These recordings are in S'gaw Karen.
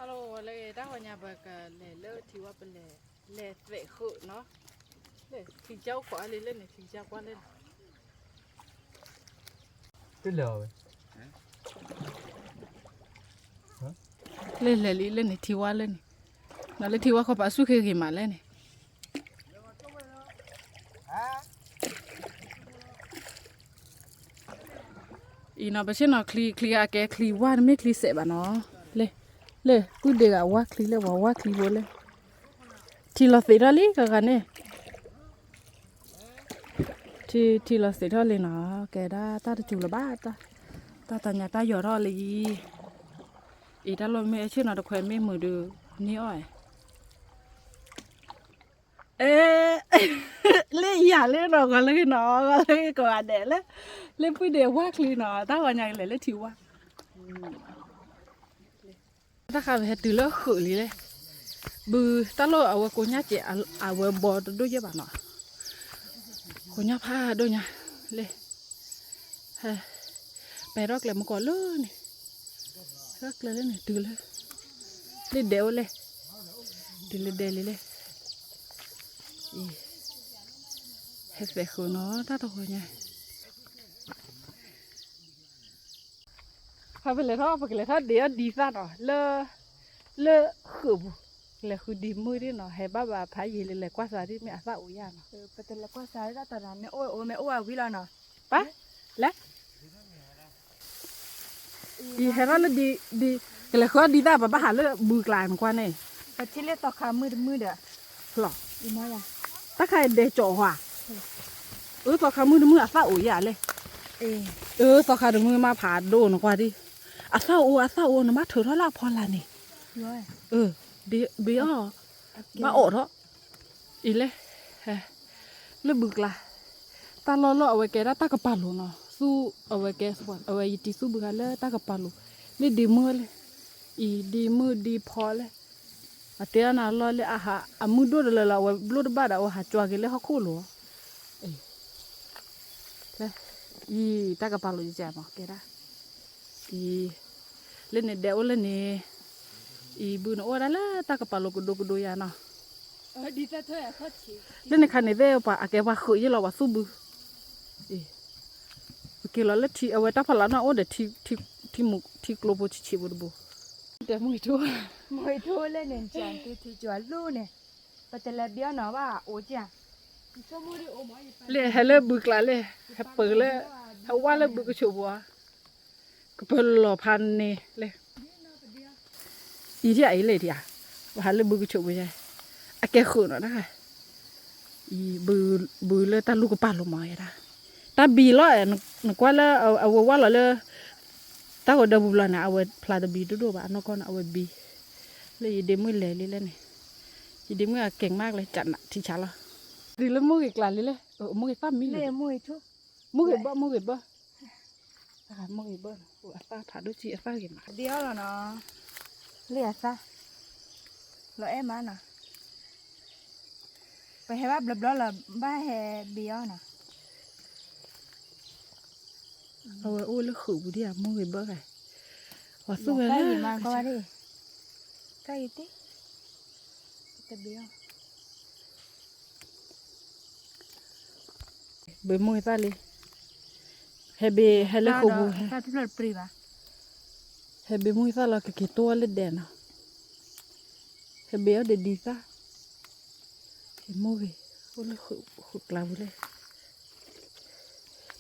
လၢတၢ်ဂီၤညါပကလဲၤလၢထံဝါပလဲၤ လဲၤသဲးဃုာ်နီၤ, လၢထံကစၢ်အိၣ်ခိးအါလံလၢန့ၣ် ထံကစၢ်ကွၢ်လၢန့ၣ် တလဲၤအီၤဝဲ လၢလဲၤလံလၢန့ၣ် ထံဝါလၢန့ၣ်, နီၤလၢထံဝါခီပၤဆူၣ်ခ့ဂ့ၤမးလၢန့ၣ် အံၤနီၤ ပဆ့ၣ်နီၤ ချံ ချံအကဲချံဝါ တမ့ၢ်ချံစဲးဘၣ်နီၤ, လၢ လၢ ပုၢ်ဒ့ဂၤဝါချံလၢပှၤဝါချံဖိလၢ ထံလီၤသ့းထီၣ်လံ ကဂၤန့ၣ် ထံ ထံလီၤသ့းထီၣ်လံနီၤ, ကဲဒၣ်တၢ်တစူၤလၢၤဘၣ်, တၢ်တညါတၢ်ယီၤထီၣ်လံ, အံၤတၢ်လီၢ်မ့ၢ်အဆ့ၣ်နီၤ တခွဲးမ့ၢ်မုာ်ဒုး န့ၢ်အီၣ် အဲ လၢယၤလၢနီၤ ဂီၤလၢဂ့ၤနီၤ ဂီၤလၢဂ့ၤကိးဂၤဒဲးလၢ လၢပုၢ်ဒ့ဝါချံနီၤ တၢ်ဂီၤညါကလဲၤလၢထံဝါ တၢ်ဃးဝဲဟဲတုၤလၢဃုာ်လံလဲၣ်, ဘုတၢ်လိၣ်အဝဲကိးညါစဲး အဝဲဘီတဒိၣ်ယဲၢ်ဘၣ်နီၤ, ကိးညါဖးဒိၣ်ညါ လၢ ဟဲ ပဟဲထီၣ်ကျဲမုၢ်ကီးလၢန့ၣ်, ဟဲထီၣ်ကျဲလၢန့ၣ် တုၤလၢ လၢဒဲအိၣ်လဲၣ်, တုၤလၢဒဲလံလဲၣ်, အံၤ ဟဲသဲးဃုာ်နီၤ တၢ်တဂီၤညါ ဖဲပလဲၤထီၣ် ပကလဲၤထီၣ်ဒ့အီၣ်ဒံသၣ်နီၤ လၢ လၢဃုာ်ပူၤ, လဲၤဃုဒံမုၢ်ဒ်နီၤ ဟဲဘၣ်ဘၣ်ဖးယံာ်လၢလဲၤကွၢ်စးဒ်မ့ၢ်အသၣ်အိၣ်ယါနီၤ, ပတလဲၤကွၢ်စးဒ်တၢ်တနီၤ မ့ၢ်အိၣ်ဝဲအိၣ် မ့ၢ်အိၣ်ဝဲဝံၤလီၤနီၤ, ပၢ် လဲၤ အံၤဟဲထီၣ်လၢဒံ ဒံ ကလဲၤဃုအီၣ်ဒံသၣ် ပဘၣ်ဟးလၢဘုကျါနကွၢ်န့ၣ်, ပထံၣ်လၢသီခါမုၢ်တမုၢ်ဒီး လီၤ, တၢ်ခါအံၤဒဲးကၠီၤဝါ, အၢ သီခါမုၢ်တမုၢ်အသၣ်အိၣ်ယါလဲၣ်, အၢ သီခါတမုၢ်မးဖးဒိၣ်နကွၢ်ဒံ, အသၣ်အိၣ် အသၣ်အိၣ် နဘၣ်ထုးထီၣ်လၢအဖီလာ်န့ၣ်, အၢ ဘ့အီၣ် ဘၣ်အိးထီၣ် အံၤလဲၣ်, လၢဘုကျါ, တၢ်လီၢ်လီၢ်အဝဲကဲဒၣ်တၢ်ကပၤလိၤနီၤ, သူၣ်အဝဲကဲ အဝဲယတံၤသူၣ်ဘုခါလၢတၢ်ကပၤလိၤ, လၢဒံမုၢ်လဲၣ်, အံၤဒံမုၢ်ဒံဖီလဲၣ်, အတဲအီၤနၤလီၢ်လၢအဟး အမုၢ်ဒိၣ်တလၢလီၤ အဝဲဘျိၣ်တဘၣ်ဒီး အဝဲဟးကွၢ်က့ၤလၢဟီၣ်ခိၣ်လိၤ, အံၤ တၢ်ကပၤလိၤယကဲမး ကဲဒၣ် အံၤ လၢန့ၣ်ဒဲးအိၣ်လၢန့ၣ်, အံၤဘုန့ၣ်အိၣ်ဝဲဒၣ်လၢတၢ်ကပၤလိၤကဒိကဒိယါနီၤ, လၢန့ၣ်ခါန့ၣ်သ့ၣ်ပှၤအကဲပှၤဃုာ်ယ့ၢ်လီၤပှၤသူၣ်ဘု, အံၤ ပက့ၤလီၤလၢထံ အဝဲတၢ်ဖီလာ်နီၣ်အိၣ်ဒီး ထံ ထံကျိဖိဆံးဆံးဖိတဘိ, တဲမုၢ်ဂ့ၤထိ မုၢ်ဂ့ၤထိလၢန့ၣ် ကထံကၠီၤလူန့ၣ်, ပတလဲၤဘံအီၣ်နီၤဘၣ် အိၣ်ကၢ် လၢဟဲလၢဘုကျါလဲၣ်, ဟဲပၢၤလၢ ဟဲဝါလၢဘုကဆိးပူၤဧါ, ကပၢၤလီၤဖးန့ၣ်လဲၣ်, အံၤဒ်အံၤလဲၣ်ဒ်ဧါ, ပဟးလၢဘုကဆိးပူၤယါ, အကဲဃုာ်နီၤတၢ်, အံၤ ဘုလၢတၢ်လူၢ်ကပာ်လိၤမးယဲဒၣ်, တၢ်ဘံလီၤ, နကွၢ်လၢအဝဲဝါလီၤလၢ တၢ်ဂီၤဒၢပူၤဘျီန့ၣ် အဝဲဖျါတဘံဒိၣ်ဒိၣ်ဘၣ် အနီၢ်ကီၢ်န့ၣ် အဝဲဘံ, လၢယဒ့မုၣ်လဲၤလံလၢန့ၣ်, ယဒ့မုၣ်အကဲၤမးကလဲၤကနးထံဆါလီၤ, တုၤလၢမိၢ်ဂ့ၤကျါလံလဲၣ်, မိၢ်ဂ့ၤသၣ်မံလံ, မိၢ်ဂ့ၤဘၢ မိၢ်ဂ့ၤဘၢ, မိၢ်ဂ့ၤဘၢ, အသၣ်ဖးဒိၣ်ကံအသၣ်ဂ့ၤမး, ဒ်အီၣ်လီၤနီၤ, လၢအသၣ်, လီၤအဲၣ်မးနီၤ, ပဟဲဘၣ်ဘျီဘျီလီၤ ဘၣ်ဟဲဘံအီၣ်နီၤ အဝဲအိၣ်လၢဃုာ်ပူၤဒံးဧါ မိၢ်ဂ့ၤဘၢဂၤ, ပှၤသူၣ်ဝဲလၢ တၢ်ဂ့ၤတ့ၢ်, တဘ့ၣ်အီၤ, ဘ့ၣ်မိၢ်ဂ့ၤသၣ်လံ, ဟဲဘ့ၣ်ဟဲလၢဃုာ်ပူၤ, ဟဲဘ့ၣ်မိၢ်ဂ့ၤသၣ်လီၤ ကက့ၤတိၢ်အီၤလၢဒဲးနီၤ, ဟဲဘ့ၣ်အီၤဒီးဒံသၣ် မိၢ်ဂ့ၤ, အိၣ်လၢဃုာ်ကျါပူၤလဲၣ်,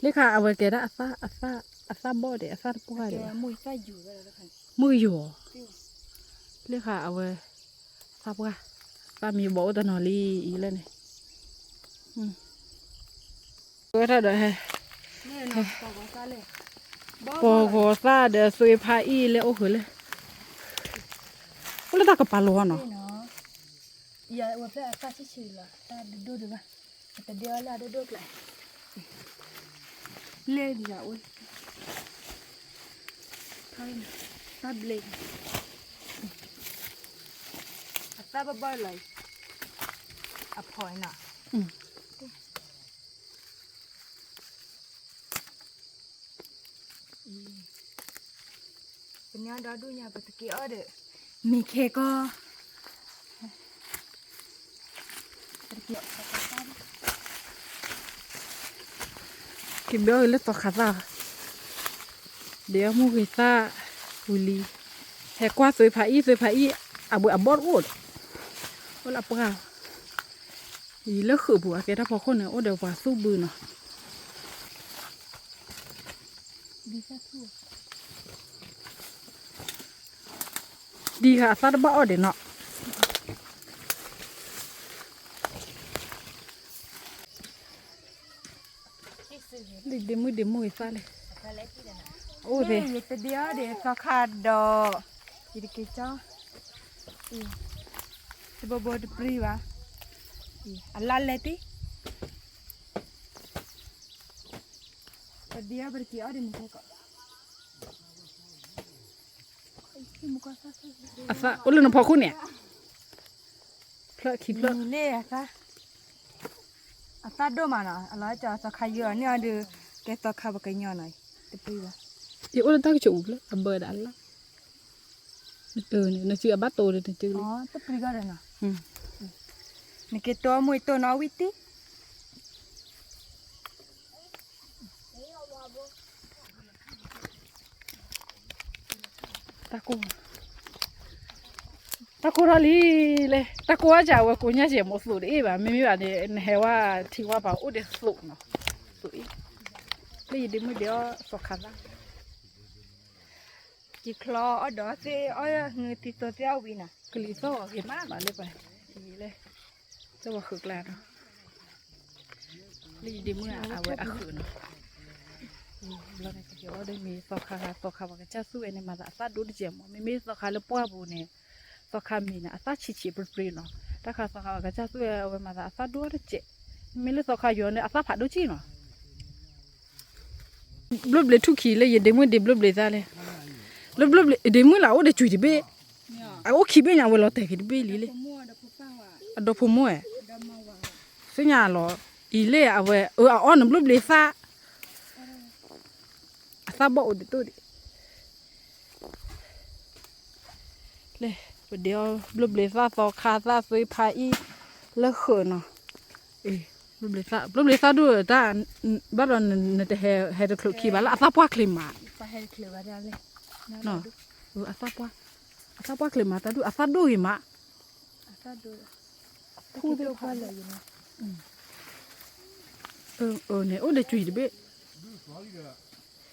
လၢခါအဝဲကဲဒၣ်အသၣ်, အသၣ်ဘီၣ်ဒီး အသၣ်တပှၢ်ဒီး, မိၢ်ဂ့ၤယိာ်, လၢခါအဝဲ, သၣ်ပှၢ်, သၣ်မံဘီၣ်အိၣ်တနီၤလံအံၤလၢန့ၣ်, ဝဲထီၣ်ဒီးဟဲ, ပီၤဂီၤသၣ်ဒီးသွ့ဖါအံၣ်လၢအိၣ်ဃုာ်လၢ, အိၣ်လၢတၢ်ကပၤလိၤနီၤ, ယဝဲဖဲအသၣ်ဆံးဆံးလီၤ တၢ်ဒိၣ်ဒိၣ်တဘၣ်, တဒ့အီၣ်လၢအဒိၣ်ဒိၣ်ကျါ, လဲၣ်ဒ်ယအိၣ်, တၢ်ဘျ့, အသၣ်ဘီၣ်ဘီၣ်လီၤ, အဖီနီၤ, ပညီဒီဒူၣ်ညါ ပတက့ၤအီၣ်ဒီး, မ့ၢ်ခဲကီ ကဘၣ်လၢသီခါသၣ်, ဒ်အမိၢ်ဂ့ၤသၣ်ဝံၤလံ, ဟဲကွၢ်သွ့ဖးအံၣ် သွ့ဖးအံၣ် အဘှဲးအဘီၣ်တအိၣ်ဒီး, အိၣ်လၢအပှၢ်, အံၤလၢဃုာ်ပူၤ အကဲတၢ်ဖီခိၣ်န့ၣ် အိၣ်ဒီးပှၤသူၣ်ဘုနီၤ. ဒ်ဂၤအသၣ်တဘၣ်အီၣ်ဒံးနီၤ. ဒ်ဒ့မုၣ်ဒ့မုၣ်ဂ့ၤသၣ်လဲၣ်, အိၣ်သ့, ယတဒ့အီၣ်ဒံးသီခါဒီး, ယတက့ၤကၠီ, တဘိဘိတပြံဘၣ်, အလါလဲတံၢ်, တဒ့အီၣ်ပတက့ၤအီၣ်ဒံးမ့ၢ်ကီ အသၣ်အိၣ်လၢနဖီခိၣ်န့ၣ်, ဖျၢၣ်ခံဖျၢၣ်, မ့ၢ်လၢအသၣ်, အသၣ်ဒိၣ်မးနီၤ, အလီၤကၠီသီခါယိၤအီၤန့ၢ်အီၤဒီး, ကဲသီခါပကညီနီၤ, တပှံၤဘၣ်, ယအိၣ်လၢတၢ်ကစီၣ်အူဖျၢၣ် အဘၢဒၣ်လၢ, နစုအဘၣ်တိၤဒီးနစုလံ, တပှံၤဂီၢ်ဒီးနီၤ, နက့ၤတိၢ်မိၢ်တိၢ်နီၣ်ဝံၣ်တံၢ် တၢ်ကိၢ်, တၢ်ကိၢ်ထီၣ်လံလဲၣ်, တၢ်ကိၢ်အါစၢ်ဝဲကိးညါစဲးမ့ၢ်သိးတအ့ၣ်ဘၣ်, မ့မ့ၢ်ဘၣ်န့ၣ် နဟဲဝဲထံဝါပၤအိၣ်ဒီးသိးနီၤ, သိးအ့ၣ်, လၢယဒ့မုၣ်ဒ့အီၣ်သီခါသၣ် က့ၤချီအီၣ်ဒီးသ့ၣ်အီၣ်ငုာ်သံသိးသ့ၣ်အီၣ်ဝံၤနီၤ, ကလံၤသီၣ်ဂ့ၤမးနီၤလၢပှၤ, လဲၣ်, တၢ်ဝဲဃုာ်ကျါနီၤ, လၢယဒ့မုၣ်အဝဲအဃုာ်နီၤ, ဘျီန့ၣ်က့ၤအီၣ်ဒီးမ့ၢ်သီခါ သီခါပှၤကစၢ်သူၣ်ဝဲန့ၣ် မၤသးအသၣ်ဒိၣ်တစဲးမး, မ့မ့ၢ်သီခါလၢပှၢ်ပူၤန့ၣ်, သီခါမ့ၢ်န့ၣ် အသၣ်ဆံးဆံးပြံပြံနီၤ, တၢ်ခါသီခါပှၤကစၢ်သူၣ်ဝဲအဝဲမၤသးအသၣ်ဒိၣ်တစဲး, မ့မ့ၢ်လၢသီခါယိၤန့ၣ် အသၣ်ဖးဒိၣ်ကံနီၤ ဘျီဘျီထူၣ်ခံလၢယဒ့မုၣ်ဒ့ဘျီဘျီသၣ်လဲၣ်, လၢဘျီဘျီဒ့မုၣ်လၢအအိၣ်ဒီးကွံာ်တဘ့ၣ်, အအိၣ်ခံဘ့ၣ်ညါဝဲလီၤတဲာ်က့ၤတဘ့ၣ်လံလဲၣ်, အဒီဖိမိၢ်ဧါ, သ့ၣ်ညါလီၤ, အံၤလဲၣ်အဝဲအၢအအီၣ်နဘျီဘျီသၣ်, အသၣ်ဘီၣ်အိၣ်ဒံးတိၣ်ဒံး လဲၣ်, ပဒ့အီၣ်ဘျီဘျီသၣ်သီခါသၣ်သွ့ဖးအံၣ်, လၢဃုာ်နီၤ, ဘျီဘျီသၣ် ဘျီဘျီသၣ်ဒိၣ်တၢ်, ဘၣ်ဒီးနတဟဲဟဲတချုးခံဘၣ်လၢအသၣ်ပှၢ်ချ့မး, အသၣ်ပှၢ်, အသၣ်ပှၢ်ချ့မးတၢ်ဒိၣ် အသၣ်ဒိၣ်ဂ့ၤမး, န့ၣ် အိၣ်ဒီးကွံာ်တဘ့ၣ်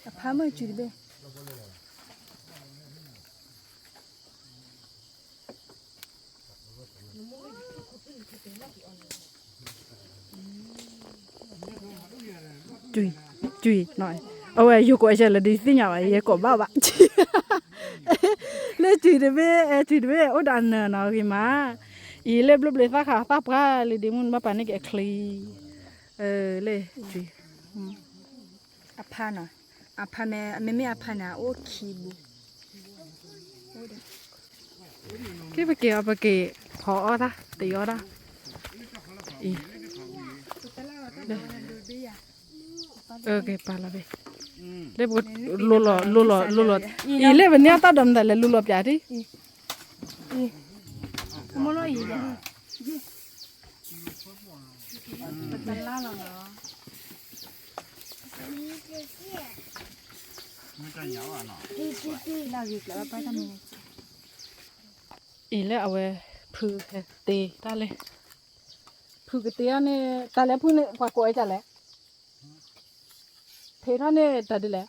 အဖါမုၢ်ကွံာ်တဘ့ၣ် ကွံာ်, ကွံာ်နီၤ, အဝဲယိၤကိးအစဲလၢဒ်သ့ၣ်ညါဘၣ် ယဲကိးဘၣ်ဘၣ်, လၢကွံာ်တဘ့ၣ် အဲ ကွံာ်တဘ့ၣ် အိၣ်ဒီးနၢၤနီၤဂ့ၤမး, အံၤလၢဘျီဘျီသၣ်ခါသၣ်ပှၢ်လံဒ့မုၣ် နဘၣ်ပာ်န့ၢ်က့ၤအချံ, လၢကွံာ် အဖါနီၤ, အဖါမ့ၢ် မ့မ့ၢ်အဖါန့ၣ် အအိၣ်ခံဘူး, က့ၤပက့ၤအီၤ ပက့ၤဖီအီၣ်တၢ် တအီၣ်တၢ်, အံၤ, က့ၤပာ်လီၤဘ့ၣ်, လၢပကလိၤလီၤ လိၤလီၤ လိၤလီၤ, အံၤလၢပန့ၢ်အတၢ်ဒိးမတၤလဲၣ် လိၤလီၤပၠးဒ် အံၤ, မ့ၢ်လီၤအံၤ, ပတလါလီၤနီၤ. အံၤလၢအဝဲ ဖုကတ့တၢ်လဲၣ်, ဖုကတ့တၢ်န့ၣ် တၢ်လဲၣ်ဖုန့ၣ် ပှၤကိးဝဲဒ်လဲၣ်, ဖဲထီၣ်န့ၣ်တၢ်ဒ်လဲၣ်,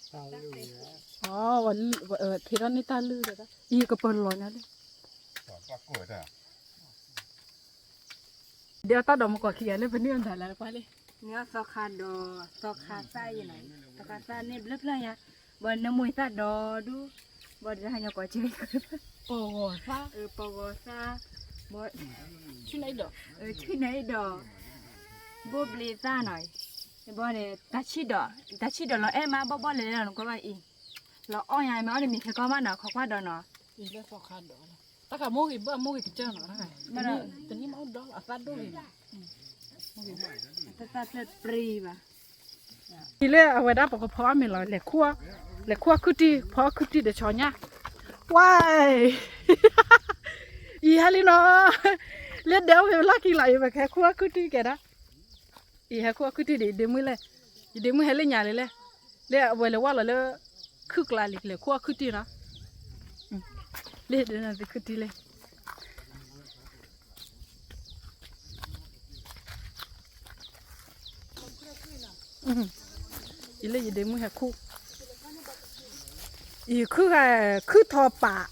ဖဲထီၣ်န့ၣ်တၢ်လုၢ်, အံၤကပၢၤလီၤညါလံ ဒီးတၢ်ဒိးမကိးခံဂၤလၢပန့ၢ်အီၤဒၣ်လၢပှၤလံ, န့ၢ်အီၤသီခါဒီး သီခါသၣ်အံၤနီၤ, သီခါသၣ်န့ၣ်ဘျၢဖျၢၣ်ညါ, ဘၣ်နမိၢ်သၣ်ဒီးဒူ, ဘၣ်ဒီးဟါညါကိးက့ၤ, ပဂီၤသၣ်, ပဂီၤသၣ်, ဘၣ်, ဆံၣ်နၤအံၤဒီး, ဘိၣ်ဘျ့သၣ်နီၤ, ဘၣ်န့ၣ် တၢ်ဆံၣ်ဒီး, တၢ်ဆံၣ်ဒီးလီၤအဲၣ်မး ဘီၣ်ဘီၣ်လဲၤလဲၤလီၤနကွၢ်ဘၣ်အံၤ, လီၤအီၣ်ညါမ့ၢ်အီၣ်န့ၣ်မ့ၢ်ထဲကီၢ်မးနီၤ ခိးကွၢ်ဒီးနီၤ တၢ်ခးမိၢ်ဂ့ၤဘၣ်မိၢ်ဂ့ၤကစၢ်နီၤ, တနံၣ်မ့ၢ်အိၣ်ဒီး အသၣ်ဒိၣ်ဂ့ၤလီၤ, တၢ်သၣ်ဖျၢၣ်ပြံဘၣ်, အံၤလၢအဝဲဒၣ်ပကဖီအီၣ်မ့ၤလီၤ, လဲၤခူၣ်အီၣ်ခုၣ်တံၢ်, ဖီအီၣ်ခုၣ်တံၢ်ဒီးဆီညါ, ဝါ အံၤဟဲလံနီၤ, လၢဒဲအိၣ်ဖဲလီၢ်ခံလီၤ အံၤ ပကဟဲခူၣ်အီၣ်ခုၣ်တံၢ်ကဲဒၣ်, အံၤ ဟဲခူၣ်အီၣ်ခုၣ်တံၢ်ဒီး ယဒ့မုၣ်လဲၣ်, ယဒ့မုၣ်ဟဲလၢညါလံလဲၣ်, လၢအဝဲလဲၤဝါလီၤလၢ ခုၣ်ကျါလံ လဲၤခူၣ်အီၣ်ခုၣ်တံၢ်နီၤ, လၢဒဲနၤသ့ခုၣ်တံၢ်လဲၣ် အံၤလၢယဒ့မုၣ်ဟဲခူၣ်, အံၤခုၣ်ဂၤ ခုၣ်ထီၣ်ပာ်,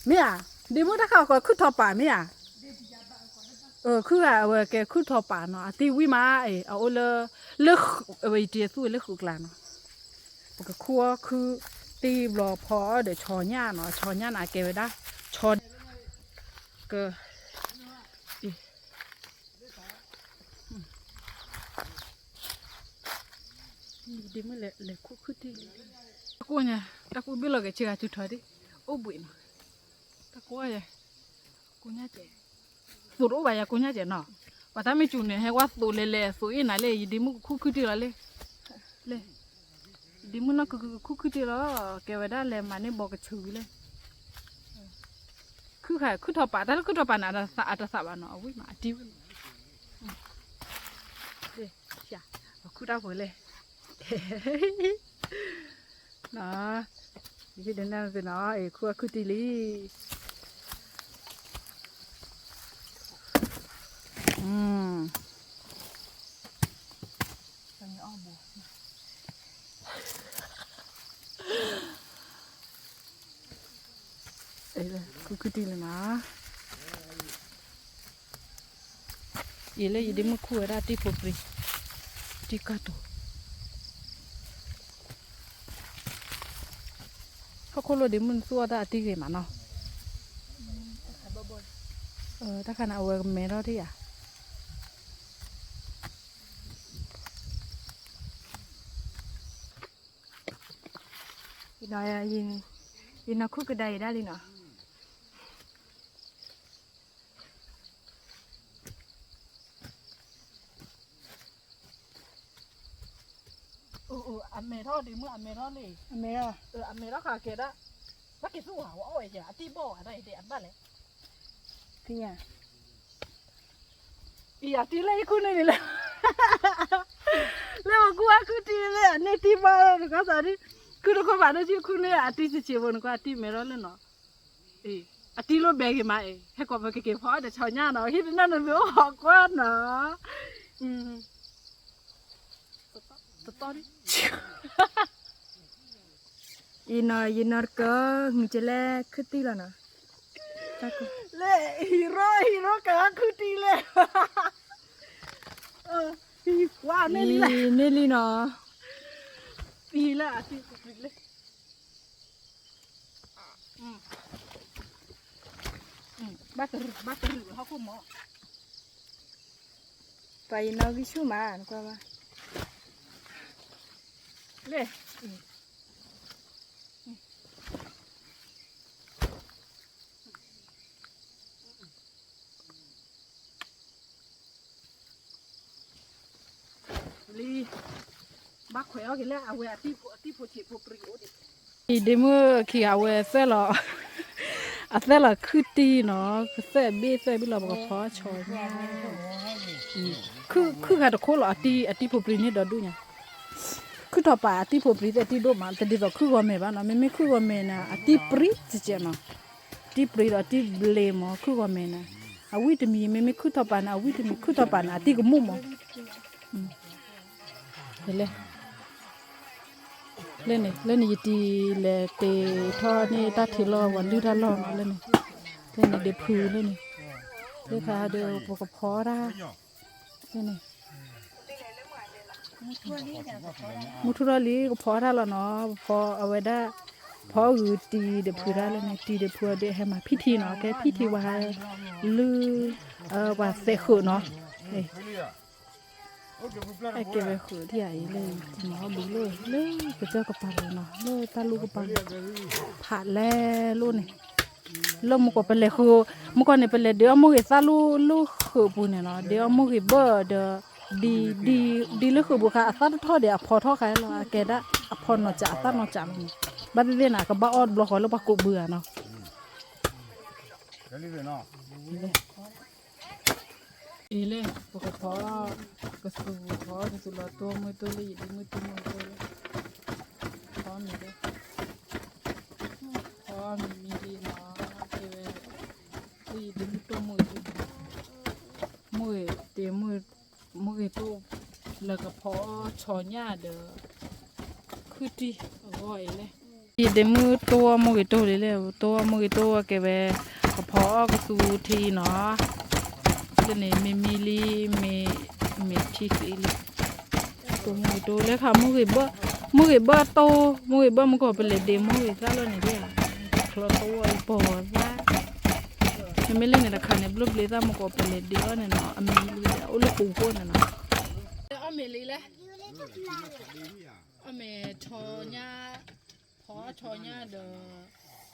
မ့ၢ်ဧါ, ဒ့မုၣ်တၢ်ခါအီၤကီးခုၣ်ထီၣ်ပာ်မ့ၢ်ဧါ, ခုၣ်ဂၤအဝဲကဲခုၣ်ထီၣ်ပာ်နီၤ အတံၢ်ဝံၣ်မးအံၤ အအိၣ်လၢ, လၢအဝဲယတံၤသူၣ်ဝဲလၢဃုာ်ကျါနီၤ, ပကခူၣ်အီၣ်ခုၣ်တံၢ်ဘျီဖီအီၣ်ဒီးဆီညၣ်နီၤ ဆီညၣ်န့ၣ် အကဲဝဲဒၣ်, ဆီ, က ဒ့မုၣ်လဲၤခူၣ်ခုၣ်တံၢ်လံ, တၢ်ကိၢ်ညါ, တၢ်ကိၢ်ဘ့ၣ်လီၤက့ၤဆ့ဂၤစုထီဒံး, အိၣ်ဘှံးနီၤ, တၢ်ကိၢ်ယဲ, ကိၢ်ညါကဲ, သိးတအိၣ်ဘၣ်ယၤကိၢ်ညါကဲနီၤ, ပှၤတၢ်မ့ၢ်စူၤန့ၣ် ဟဲဝဲသိးလဲၤလဲၤသိးအ့ၣ်နၤလဲၣ် ယဒ့မုၣ်ကခူၣ်ခုၣ်တံၢ်လီၤလၢ လဲၣ်, ဒ့မုၣ်နီၢ်ကခူၣ်ခုၣ်တံၢ်လီၤ, ကဲဝဲဒၣ်လဲၤမၤန့ၢ်ဘီကဆူးလဲၣ်, ခုၣ်ခါခုၣ်ထီၣ်ပာ် တၢ်လၢခုၣ်ထီၣ်ပာ်န့ၣ် အတသးအတသးဘၣ်နီၤ အဝံၣ်မးအတံၢ်ဝံၣ်, ခုၣ်တၢ်ဖိလဲၣ်, နီၤ, ယဒ့နၤသ့နီၤ အံၤခူၣ်အီၣ်ခုၣ်တံၢ်လံ ခူၣ်ခုၣ်တံၢ်လံနီၤ, အံၤလၢယဒ့မုၣ်ခူၣ်ဝဲဒၣ်တံၢ်ဖိပြံ, တံၢ်ကၢ်တူာ် ဟီၣ်ခိၣ်လိၣ်ဒ့မုၣ် နသူၣ်အီၣ်တၢ်အတံၢ်ဂ့ၤမးနီၤ, တၢ်ခါန့ၣ် အဝဲကမဲထီၣ်ဒံးဧါ, ယနီၢ်ခူၣ်ကဒါအံၤဒၣ်လံနီၤ. အမဲာ်ထီၣ်ဒံးမုၢ် အမဲာ်ထီၣ်လံ, အမဲာ်ထီၣ်ဃာ်ကဲဒၣ်, ဘၣ်က့ၤသူၣ်ဝဲ ဝဲအီၣ်ဝဲယဲ အတံၢ်ဘီၣ်ဝဲဒၣ်အံၤ အဘၣ်လဲၣ်, အံၤအတံၢ်လၢယခူၣ်န့ၢ်န့ၣ်လဲၣ်, လၢပကွၢ်ခူၣ်တံၢ်လၢအန့ၢ်တံၢ်ဘီၣ်လၢနကွၢ်သးဒ်, ခူၣ်တခိၣ်ဘၣ်ဒိၣ်ဆံခူၣ်န့ၢ်အတံၢ်စံးဆံးဖိနကွၢ်အတံၢ်မဲာ်ထီၣ်လၢနီၤ. အတံၢ်လိၣ်ဘဲဂ့ၤမးအံၤ ဟဲကိးပကက့ၤဖီအီၣ်ဒီးဆီညၣ်နီၤ ဟံၣ်တနၢ်နသုအိၣ်ဟီၣ်ကွၢ်နီၤ. တတီၢ်ဒံး, အံၤနီၤ ယနီၢ်တကၢ ငုာ်ကလဲၣ်ခုၣ်တံၢ်လီၤနီၤ. လၢဟံးရိၣ်ဟံးရိၣ်ကခုၣ်တံၢ်လဲၣ်, ကွၢ်န့ၢ်လံနီၤ, အံၤလၢအတံၢ်လဲၣ်. ဘၣ်တရူး ဘၣ်တရူးဟီၣ်ခိၣ်မး, ပှၤယနီၣ်ဂံၢ်ဆူၣ်မး နကွၢ်ဘၣ်, လဲၣ်, လံ, ဘၣ်ခွဲးအီၣ်က့ၤလၢအဝဲအတံၢ်ဖိ အတံၢ်ဖိဆံးဖိပြံးအိၣ်ဒံး, အံၤဒ့မုၢ်ခံဂၤအဝဲသဲၣ်လီၤ, အသဲၣ်လီၤခုၣ်တံၢ်နီၤ ကသဲၣ်ဘ့ၣ်သဲၣ်ဘ့ၣ်လီၤ ပကဖီဆီညါ, ခုၣ်ခုၣ်ဂၤတခိၣ်လီၤ အတံၢ် အတံၢ်ဖိပြံးန့ၣ်ဒီးဒူၣ်ညါ, ခုၣ်ထီၣ်ပာ်အတံၢ်ဖိပြံးသဲၣ်တံၢ်ဒိၣ်မး တဒ်သိးခုၣ်ဂီၤမဲာ်ဘၣ်နီၤ မ့မ့ၢ်ခုၣ်ဂီၤမဲာ်န့ၣ် အတံၢ်ပြံးစဲးစဲးနီၤ, တံၢ်ပြံးဒီးတံၢ်ဘျ့မး ခုၣ်ဂီၤမဲာ်န့ၣ်, အဝံၣ်တမံၤ မ့မ့ၢ်ခုၣ်ထီၣ်ပာ်န့ၣ် အဝံၣ်တမံၤ ခုၣ်ထီၣ်ပာ်န့ၣ် အတံၢ်ကမူၣ်မး, လဲၣ်, လၢန့ၣ် လၢန့ၣ် ယတံၤလဲၤတ့ထီၣ်န့ၢ်တၢ်ထံလီၢ် ပှၤလုၢ်တၢ်လီၢ်နီၤ လၢန့ၣ်, လၢန့ၣ်ဒ့ဖုလၢန့ၣ်, လၢခါဒီးပကဖီတၢ်, လၢန့ၣ် မုၢ်ထူၣ်ထီၣ်လံ ကဖီတၢ်လီၤနီၤ, ဖီအဝဲဒၣ်, ဖီဂုာ်တံၤဒီးဖုတၢ်လၢန့ၣ် တံၤဒီးဖုအဒုးဟဲမၤဖံထံနီၤ ကဲဖံထံဝဲ, လုၢ်, ပှၤသဲးဃုာ်နီၤ, ဟဲကဲဝဲဃုာ်ဒ်အံၤလၢ မၤအီၣ်ဘုလၢ လၢကစၢၢ်ကပၤလီၤနီၤ လၢတၢ်လူၢ်ကပၤလီၤ, ဖးလဲၤလိၣ်န့ၣ် လၢမူကီၢ်ပလဲၤဃုာ်, မူကီၢ်န့ၣ် ပလဲၤဒုးအီၣ်မူဂ့ၤသၣ်လိၣ်လၢဃုာ်ပူၤန့ၣ်နီၤ ဒုးအီၣ်မူဂ့ၤဘၢၣ်ဒီး, ဒ်, ဒ်လၢဃုာ်ပူၤခါ အသၣ်တထီၣ်ဒီးအဖီထီၣ်ခါလီၤ အကဲဒၣ်, အဖီနီၢ်စးအသၣ်နီၢ်စးလီၤနီၤ, ဘၣ်သ့ၣ်သ့ၣ်န့ၣ် ကဘၣ်အီၣ်တဘျီဃီလၢပှၤကိးဘုဧါနီၤ, အံၤလဲၣ် ပကဖီ ကသူၣ်ဖီကသူၣ်လီၤတိၢ်မုၢ်တိၢ်လၢယဒ့မုၢ်တိၢ်မုၢ်တိၢ်လၢ ဖီမ့ၤလၢ ဖီမ့ၤမံၤလံနီၤ ကဲဝဲ လၢယဒ့မုၢ်တိၢ်မုၢ်တိၢ် မုၢ်ဂ့ၤတ့ၢ် မုၢ်ဂ့ၤတိၢ် လၢကဖီဆီညၣ်ဒီး ခုတံၢ်အဂီၢ်အံၤလဲၣ် ယဒ့မုၢ်တိၢ်မုၢ်ဂ့ၤတိၢ်လံလဲၣ် တိၢ်မုၢ်ဂ့ၤတိၢ်ကဲဝဲ ကဖီအီၣ်ကသူထံနီၤ လၢန့ၣ် မ့မံလံ မ့ၢ် မ့ၢ်ထံသ့လံ တိၢ်မုၢ်ဂ့ၤတိၢ်လဲၣ်ခါ မုၢ်ဂ့ၤဘၣ် မုၢ်ဂ့ၤဘၣ်တိၢ် မုၢ်ဂ့ၤဘၣ်မုၢ်ကီၢ်ပလဲၤဒ့မုၢ်ဂ့ၤသၣ်လီၤန့ၣ်ဒ် ချီသဝီပီၤသၣ် မ့မ့ၢ်လၢန့ၣ်တခါန့ၣ် ဘျိဘျ့သၣ်မုၢ်ကီၢ်ပလဲၤဒ့အီၤန့ၣ်နီၤ အမံၤလံ အိၣ်လၢပူၤဖိန့ၣ်နီၤ အီၣ်မ့ၤလံလဲၣ် အီၣ်မ့ၤထီညါ ဖီထီညါဒီး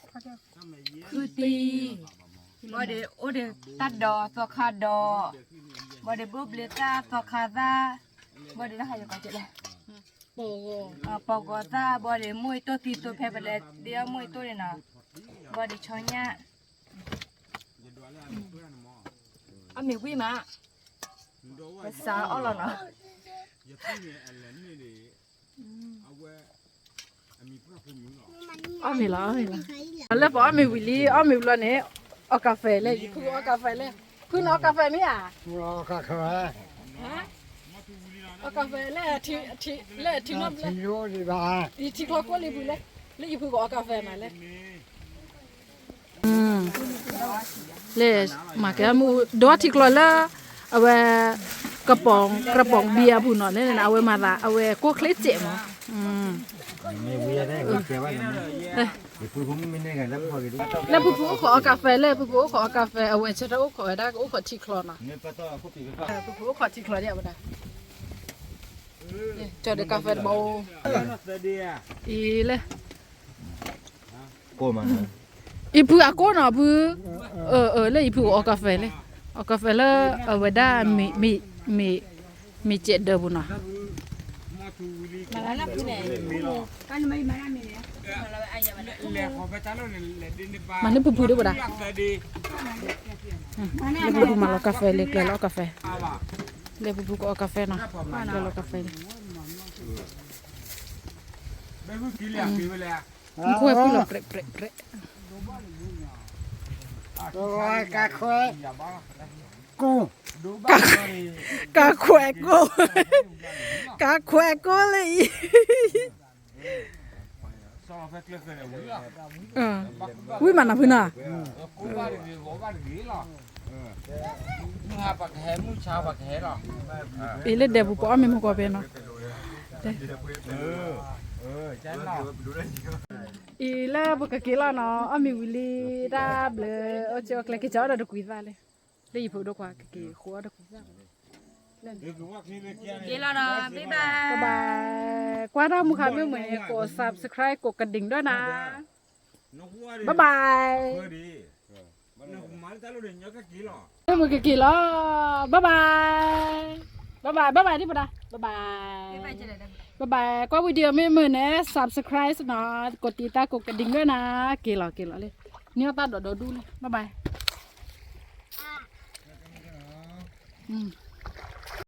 ခုတံၢ် ဘၣ်ဒီးအိၣ်ဒီးတၢ်ဒိးသီခါဒိး ဘၣ်ဒီးဘျိဘျ့သၣ်သီခါသၣ် ဘၣ်ဒီးတၢ်ဟးယကီးကဲလဲၣ် ပီၢ်ဂီၤ ပီၢ်ဂီၤသၣ် ဘၣ်ဒီးမုၢ်အတိၢ်သံတိၢ်ဖဲပလဲၤဒ့အီၣ်မုၢ်အတိၢ်န့ၣ်နီၤ ဘၣ်ဒီးဆီညါ အီၣ်မ့ၤဝံၤမး ပစးအီၣ်လီၤနီၤ အီၣ်မ့ၤလီၤ အီၣ်မ့ၤလီၤ လၢပအီၣ်မ့ၤဝံၤလံ အီၣ်မ့ၤဘျီန့ၣ် အီၣ်ကၣ်ဖဲလဲၣ် ယဖုအီၣ်ကၣ်ဖဲလဲၣ် ဖုန့ၣ်အီၣ်ကၣ်ဖဲမ့ၢ်ဧါ အီၣ်ကၣ်ဖဲလဲၣ် ထံ လၢထံနီတဘျီ ယထံချီကိၢ်လံဖုလဲၣ် လၢယဖုကအီၣ်ကၣ်ဖဲမးလဲၣ် လဲၣ် မၤကဲမုၢ် ဒိးထံချီလၢ အဝဲ ကပီၤ ကပီၤဘံအပူၤနီၤ လၢန့ၣ် အဝဲမၤသး အဝဲကိၢ်ချ့စဲးမး လၢဖုဖုအိၣ်ခိးအီၣ်ကၣ်ဖဲလဲၣ် ဖုဖုအိၣ်ခိးအီၣ်ကၣ်ဖဲ အဝဲဆၢထၢၣ်အိၣ်ခိးဝဲဒၣ် ကအိၣ်ခိးထံချီနီၤ ဖုဖုအိၣ်ခိးထံချီဒ်အဝဲဒၣ် ကၠီဒီးကၣ်ဖဲတဘီအိၣ် အံၤလဲၣ် အံၤဖုအကိၢ်နီၤဖု အၢ အၢ လၢအံၤဖုအီၣ်ကၣ်ဖဲလဲၣ် အီၣ်ကၣ်ဖဲလၢ အဝဲဒၣ် မ့ၢ် မ့ၢ် မ့ၢ်စဲးဒၢပူၤနီၤ မၤလၢဖုဖုဒ်ဝဲဒၣ် လၢဖုဖုမၤလီၤကၣ်ဖဲလဲၣ် ကျဲလီၤအီၣ်ကၣ်ဖဲ လၢဖုဖုကအီၣ်ကၣ်ဖဲနီၤ ကျဲလီၤကၣ်ဖဲန့ၣ် နကွဲးဖုလီၤ ပြဲး ပြဲး ပြဲး ကခွဲးကိၢ် ကခွဲးကိၢ် ကခွဲးကိၢ်လၢအံၤ ဝံၤမးနီၤဖုနီၤ အံၤလၢဒဲပူၤပအီၣ်မ့ၤမုၢ်ကီၢ်ဖဲနီၤ အံၤလၢပကက့ၤလီၤနီၤ အီၣ်မ့ၤဝံၤလံ တၢ်ဘျုး အိၣ်ဆူၣ်အိၣ်ချ့ က့ၤကီအီၣ်ဒီးတကွံာ်သၣ်လံ လၢယဖိဒိၣ်ခွါကက့ၤဃိအီၣ်တကွံာ်သၣ် က့ၤလီၤနီၤ bye bye ကွၢ်တၢ်မုၢ်ခါမ့ၢ်မုာ်န့ၣ် ကိး subscribe ကိးကဒံၣ်ဒွဲၣ်နၤ bye bye မ့ၢ်မုာ်ကက့ၤလီၤ bye bye bye bye bye bye ဒ်ပဒါ bye bye bye bye ကွၢ် video မ့ၢ်မုာ်န့ၣ် subscribe နီၤ ကိးတံၢ်တၢ်ကိးကဒံၣ်ဒွဲၣ်နၤ က့ၤလီၤက့ၤလီၤလံ န့ၢ်အီၣ်တၢ်ဒိးဒိၣ်ဒူၣ်လံ bye bye